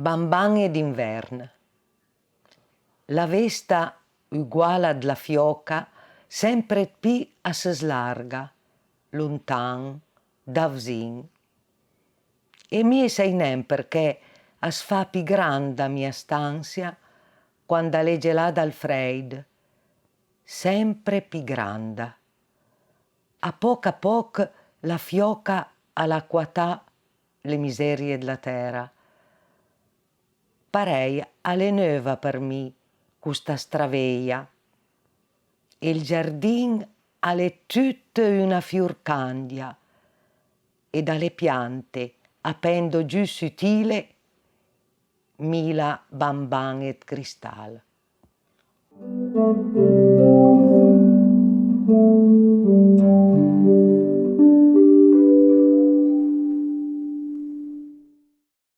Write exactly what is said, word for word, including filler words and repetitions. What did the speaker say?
Banban-e d'invern. La vesta uguala dla fiòca sempre 'd pì as slarga, lontan, da vzin. E mi sai nen përchè as fa pì granda mia stansia quand a l'é gelada al frèid, sempre pì granda. A pòch a pòch la fiòca a l'ha quatà le miserie dla tèra. Parèj a l'é neuva për mi costa straveja. E 'l giardin a l'é tut una fiorcandia, e da le piante a pendo giù sutile mila banban-e 'd cristal.